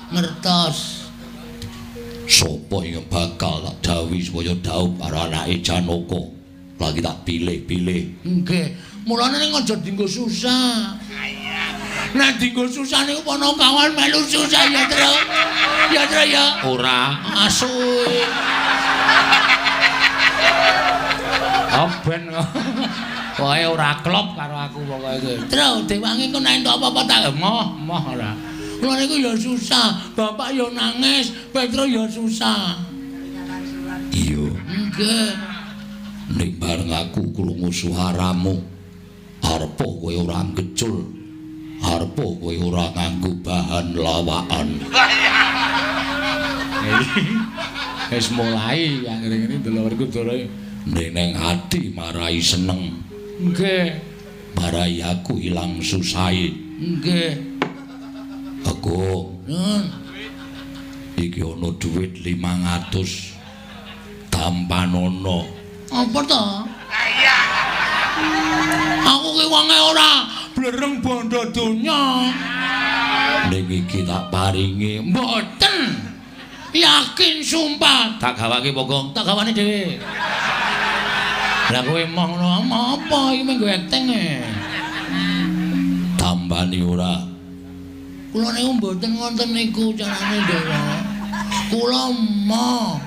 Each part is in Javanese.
Ngertos. Sapa ing bakal tak dawuhi supaya dhaup karo anake Janaka. Lagi tak pilih-pilih. Nggih. Mulane ning aja dienggo susah. Nek dienggo susah niku Panakawan melu susah ya, Tru. Ya, Tru ya. Ora. Asu. Oh ben. Pokoke ora klop karo aku pokoke iki. Tru, diwangi kok nek entuk apa-apa tak Moh, moh ora. Kula niku ya susah, bapak ya nangis, Petro ya susah. Iya. Nggih. Ning bareng aku krungu suaramu, arepa kowe ora ngecul, arepa kowe ora nganggo bahan lawakan. Wis mulai yang ngene ndelok Werkudara. Ning neng ati marai seneng. Nggih. Marai aku ilang susahe. Nggih. Agung, Nun. iki ana dhuwit 500 tampanono. Apa to? Aku ki wonge ora blereng bondo donya. Ning iki tak paringi. Mboten. Yakin sumpah. Tak gawake apa, Gong? Tak gawane dhewe. Lah kowe emoh ngono apa iki mung nggo acting e. Tampani ora? Kula niku mboten ngoten niku carane, Ndara. Kula emoh.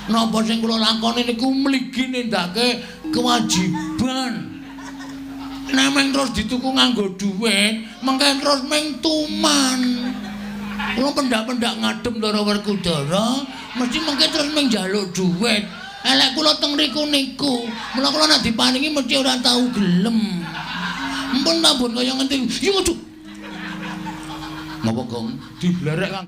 Napa sing kula lakoni niku mligi nindake kewajiban. Nek meng terus dituku nganggo dhuwit, mengke terus meng tuman. Kula pendak-pendak ngadem Ndara Werkudara, mesti mengke terus meng njaluk dhuwit. Elek kula teng mriku niku. Mula kula nek diparingi mesti ora tau gelem. Empun ta, Bun, kaya ngenti. Yo aduh. Napa, Gong? Diblerek Kang.